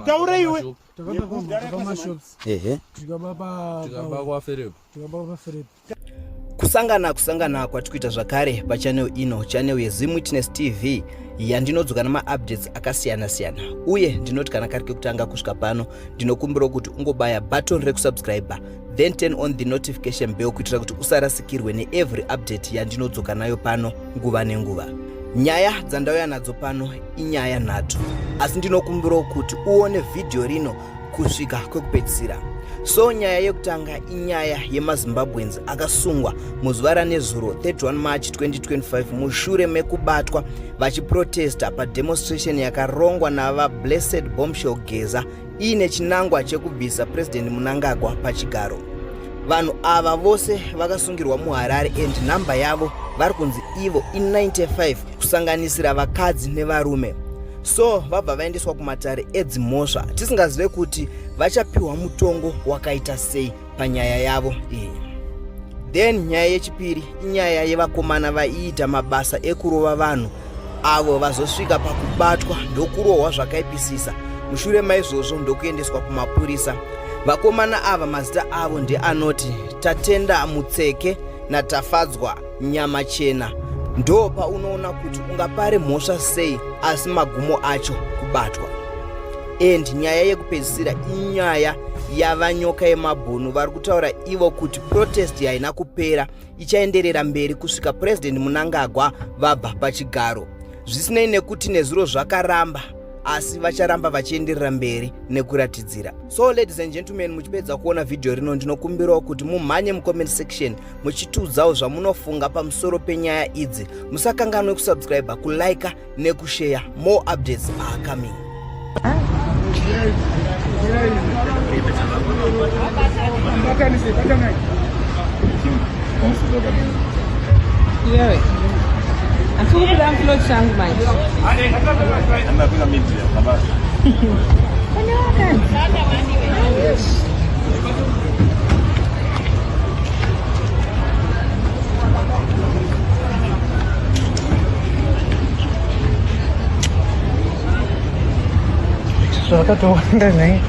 Taura iwe. Ehe. Kusangana kusangana kwatikuita zvakare pachanel ino, channel yeZim Witness TV yandinodzoka nemaupdates akasiyana siyana, uye ndinoti kana kari kekutanga kusvika pano ndinokumbirawo kuti ungobaya button rekusubscribe then turn on the notification bell kuitira kuti usarasikirwe neevery update yandinodzoka nayo pano nguva nenguva. Nyaya dzandauya nadzo pano inyaya nhatu, asi ndinokumbirawo kuti uone vhidhiyo rino kusvika kwekupedzisira. So nyaya yekutanga inyaya yemaZimbabweans akasungwa muzuva ranezuro 31 March 2025 mushure mekubatwa vachiprotesta pademonstration yakarongwa navaBlessed Bombshell Geza iine chinangwa chekubvisa President Mnangagwa pachigaro. Vanhu ava vose vakasungirwa muHarare and nhamba yavo vari kunzi ivo i95 kusanganisira vakadzi nevarume. So vabva vaendeswa kumatare edzimhosva tisingazive kuti vachapiwa mutongo wakaita sei panyaya yavo iyi. Then nyaya yechipiri inyaya yevakomana vaiita mabasa ekurova vanhu avo vazosvika pakubatwa ndokurohwa zvakaipisisa. Mushure maizvozvo ndokuendeswa kumapurisa. Vakomana ava mazita avo ndeanoti Tatenda Mutseke naTafadzwa Nyamachena. Ndo paunoona kuti ungapare mhosva sei asi magumo acho kubatwa. And nyaya yekupedzisira inyaya yavanyoka yemabhunu vari kutaura ivo kuti protest haina kupera, ichaenderera mberi kusvika President Mnangagwa vabva pachigaro. Zvisinei nekuti nezuro zvakaramba, asi vacharamba vachienderera mberi nekuratidzira. So ladies and gentlemen, muchipedza kuona vhidhiyo rino ndinokumbirawo kuti mumhanye mucomment section muchitiudzawo zvamunofunga pamusoro penyaya idzi. Musakanganwe kusubscribe, kulike nekusheya. More updates are coming. Iwewe. Asi ukubuda muclot changu manje. Pane vakadzi. Zvakatowanda nhai.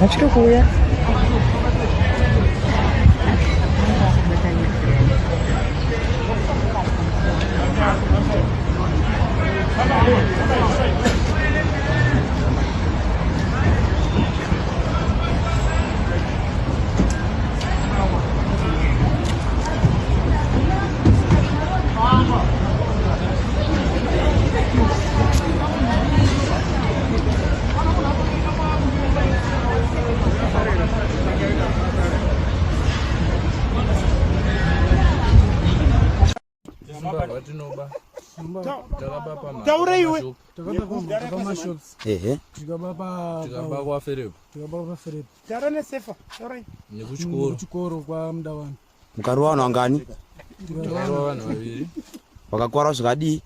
Vachiri kuuya. Taura iwe. Takaba mashops. Ehe. Tikaba pa Tikaba kwa Ferep. Tikaba kwa Ferep. Taura nesefa. Taura. Nekuchikoro. Kuchikoro kwa Mudawani. Mukarova vanhu vangani? Takarova vanhu vaviri. Vakakwara zvakadii?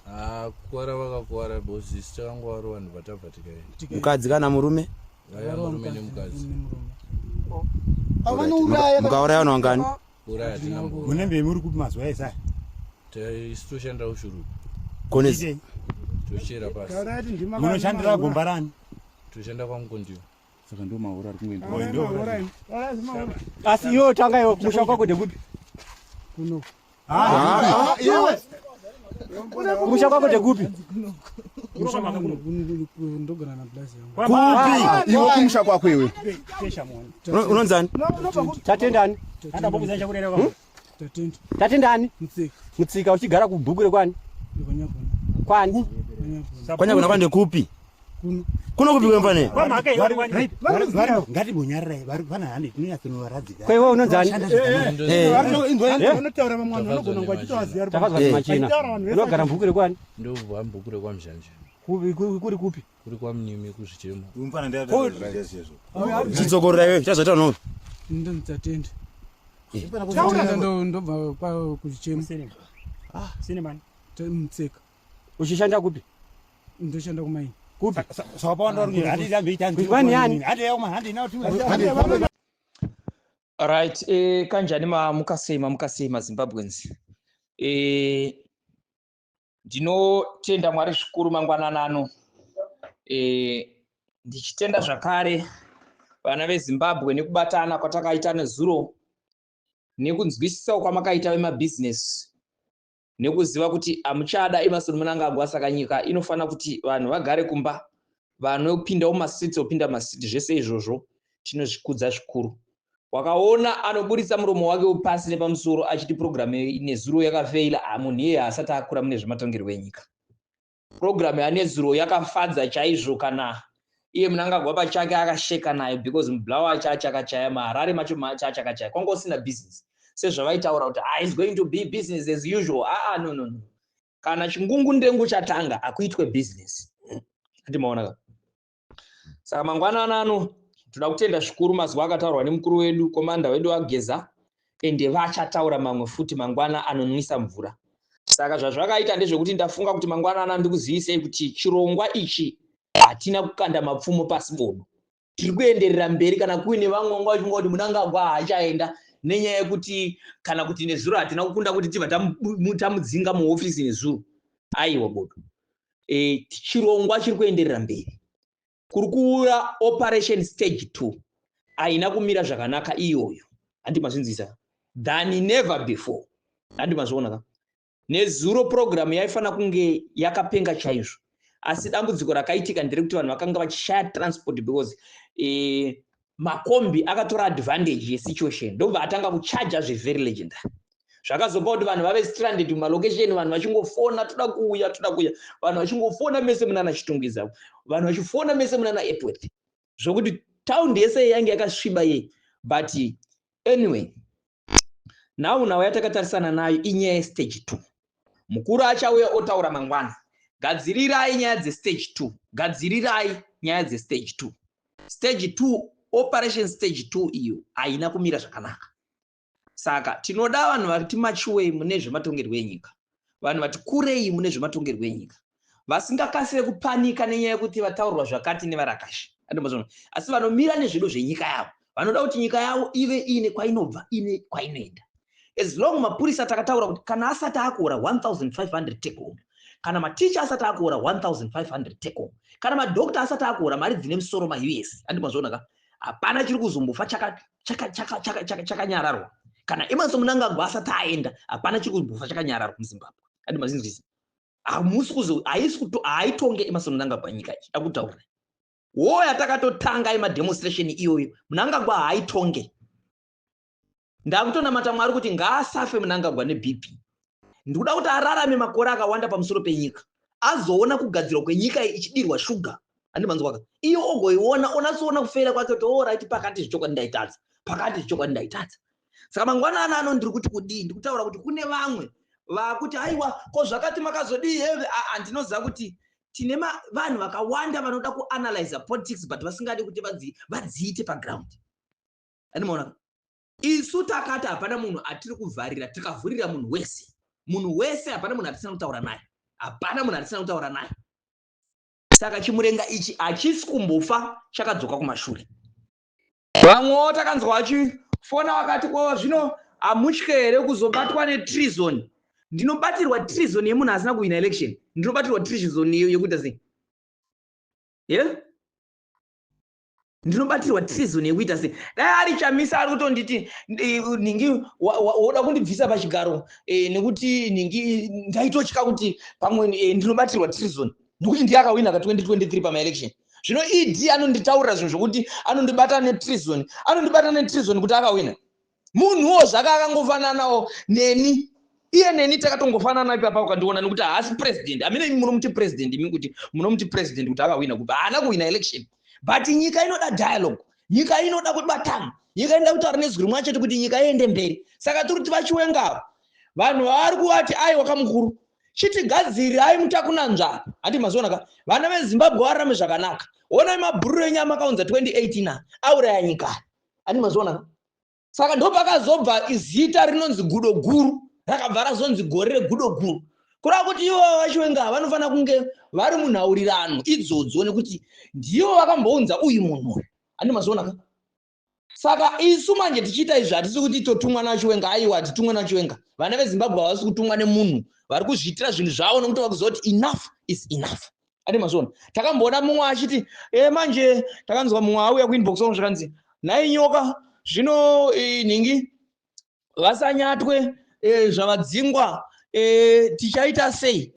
Ah, kukwara vakakwara because isu takangowaro vanhu vatabva tikaenda. Mukadzi kana murume? Vaya murume nemukadzi. Avanouraya. Mukauraya vanhu vangani? Uraya hatina mbuya. Munenge muri kupi mazuva ese aya? Isu toshanda ushuruku. Konezi. Tochera pasi. Munoshandira gomba rani? Toshanda kwaMukondiwa. Saka ndo mahura ari kungoenda. Asi iwe tanga iwe kumusha kwako ndekupi? Kuno. Iwe. Kumusha kwako ndekupi? Ndogara na blazi yangu. Kupi? Iwe kumusha kwako iwe. Unonzani? Tatendani? Tatenda. Tatendani? Mutsika. Mutsika uchigara kubhuku rekwani? Kwanyagona. Kwani? Kwanyagona. Kwanyagona kwande kupi? Kuno. Kuno kupi kwemfane? Ngatimbonyararai vana hande tinonyatsonovaradzika. Ko iwe unonzani? Vanotaura vamwe vanhu vanogona kunge vachitovaziva. Tafadzwa Machena. Unogara mubhuku rekwani? Ndobva mubhuku rekwaMuzhanje. Kuri kupi? Kuri kwaMunimi kuzvichemo. Chidzokorora iwe, chazoita unopi? Ndonzi Tatenda. Taura. Ndobva kwa kuchichemo. Cinnamon. Mutseka. Uchishanda kupi? Ndoshanda kumaini. Kupi? Saka pawanda uri Kwani yani? Right, kanjani mamuka sei, mamuka sei maZimbabweans? Ndinotenda Mwari zvikuru mangwanani ano. Ndichitenda zvakare vana veZimbabwe nekubatana kwatakaita nezuro, nekunzwisisawo kwamakaita vemabhizinesi, nekuziva kuti hamuchada Emmerson Mnangagwa. Saka nyika inofanira kuti vanhu vagare kumba, vanopindawo mumastreets opinda mumastreets. Zvese izvozvo tinozvikudza zvikuru. Wakaona anoburitsa muromo wake wepasi nepamusoro achiti purogiramu nezuro yakafeila, munhu iyeye haasati akura mune zvematongerwo enyika. Purogiramu yanezuro yakafadza chaizvo. Kana iye Mnangagwa pachake akasheka nayo, because muBulawayo chaachakachaya, muHarare macho chaachakachaya, kwanga usina business sezvavaitaura kuti, "Ah, is going to be business as usual." Aa, no, no, no, kana chingungu ndengu chatanga, hakuitwe business, andimaona ka? Saka mangwanani ano toda kutenda zvikuru mazuva akataurwa nemukuru wedu, komanda wedu aGeza, ende vachataura mamwe futi mangwana anonwisa mvura. Saka zvazvakaita ndezvekuti ndafunga kuti mangwanana ndikuzivisei kuti chirongwa ichi hatina kukanda mapfumo pasi bodo, tiri kuenderera mberi. Kana kuine vamwe vanga vachifunga kuti Mnangagwa haachaenda nenyaya yekuti kana kuti nezuro hatina kukunda kuti tibva tamudzinga muhofisi nezuro, aiwa bodo. Chirongwa chiri kuenderera mberi. Kuri kuuya operation stage 2 haina kumira zvakanaka iyoyo, handi mazvinzwisa? Than never before, handi mazviona ka? Nezuro purogiramu yaifanira kunge yakapenga chaizvo, asi dambudziko rakaitika nderekuti vanhu vakanga vachishaya transport, because makombi akatora advantage yesituation, ndobva atanga kuchaja zvevery legendary. Zvakazopa kuti vanhu vave stranded mumalokesheni, vanhu vachingofona, "Toda kuuya, toda kuuya." Vanhu vachingofona mese munana Chitungwiza, vanhu vachifona mese munana Epworth, zvokuti taundi yese yange yakasviba yei. But anyway, nhau yatakatarisana nayo inyaya yestage 2. Mukuru achauya otaura mangwana. Gadzirirai nyaya dzestage 2, gadzirirai nyaya dzestage 2. Stage 2, operation stage 2 iyo haina kumira zvakanaka. Saka tinoda vanhu vati machuwei mune zvematongerwo enyika, vanhu vati kurei mune zvematongerwo enyika, vasingakasire kupanika nenyaya yekuti vataurwa zvakati nevarakashi, andimazvona? Asi vanomira nezvido zvenyika yavo, vanoda kuti nyika yavo ive iine kwainobva, iine kwainoenda. As long mapurisa takataura kuti kana asati akuora 1500 take home, kana maticha asati akuora 1500 take home, kana madhokta asati akuora mari dzine musoro maUS, andimazviona ka? Hapana chiri kuzombofa chakanyararwa. Kana Emmerson Mnangagwa asati aenda, hapana chiri kuzombofa chakanyararwa muZimbabwe, andimazinzwisa? Hamusi kuzo haisi kuto haitonge Emmerson Mnangagwa nyika iyi. Akutaura wo yatakatotanga yemademonstration iyoyo, Mnangagwa haaitonge. Ndakutonamata Mwari kuti ngaasafe Mnangagwa neBP. Ndikuda kuti ararame makore akawanda pamusoro penyika, azoona kugadzirwa kwenyika iyi ichidirwa shuga, handimanzwaka? Iyo ogoiona, onatsoona kufeira kwake kuti, "Alright, pakati zvechokwadi ndaitadza, pakati zvechokwadi ndaitadza." Saka mangwanana ano ndiri kuti kudii? Ndiri kutaura kuti kune vamwe vakuti, "Aiwa, ko zvakati makazodii heve?" Aa, ndinoziva kuti tine vanhu vakawanda vanoda kuanalyza politics, but vasingadi kuti vadziite paground, andimaona? Isu takati hapana munhu atiri kuvharira, tikavhurira munhu wese, munhu wese. Hapana munhu atisina kutaura naye, hapana munhu atisina kutaura naye. Saka chimurenga ichi hachisi kumbofa chakadzoka kumashure. Vamwewo takanzwa vachifona vakati, "Ko zvino hamutye here kuzobatwa netreason?" Ndinobatirwa treason yemunhu asina kuwina election? Ndinobatirwa treason yekuita sei? Ye ndinobatirwa treason yekuita sei? Dai ari Chamisa ari kutonditi, "Nhingi woda kundibvisa pachigaro," nekuti nhingi ndaitotya kuti pamwe ndinobatirwa treason nekuti ndiye akawina ka 2023 pamaelection. Zvino ED anonditaurira zvinhu zvokuti anondibata netreason, anondibata netreason kuti akawina. Munhuwo zvaka akangofananawo neni, iye neni takatongofanana ipapa ukandiona, nekuti haasi president. Amene imi munomuti president, imi kuti munomuti president kuti akawina kubva, haana kuwina election. But nyika inoda dialogue, nyika inoda kubatana, nyika inoda kutaura nezwi rimwe chete kuti nyika iende mberi. Saka tiri kuti vaChiwengavo, vanhu vavari kuvati, "Aiwa kamukuru, chitigadzirirai mutakunanzvara," handi maziona ka? Vana veZimbabwe vararame zvakanaka. Onai mabhururu enyama akaunza 2018 auraya nyika, handi maziona ka? Saka ndopakazobva zita rinonzi gudo guru, rakabva razonzi gore regudo guru. Kureva kuti ivo vaChiwenga vanofanira kunge vari munhaurirano idzodzo, nekuti ndivo vakambounza uyu munhu uyu. Handi mazviona ka? Saka isu manje tichiita izvi, hatisi kuti totumwa naChiwenga. Aiwa, hatitumwe naChiwenga. Vana veZimbabwe havasi kutumwa nemunhu, vari kuzviitira zvinhu zvavo nekuti vakuziva kuti enough is enough. Andi mazviona? Takamboona mumwe achiti manje takanzwa mumwe auya kuinbox wangu, zvakanzi, "Nhai nyoka, zvino nhingi vasanyatwe zvavadzingwa, tichaita sei?"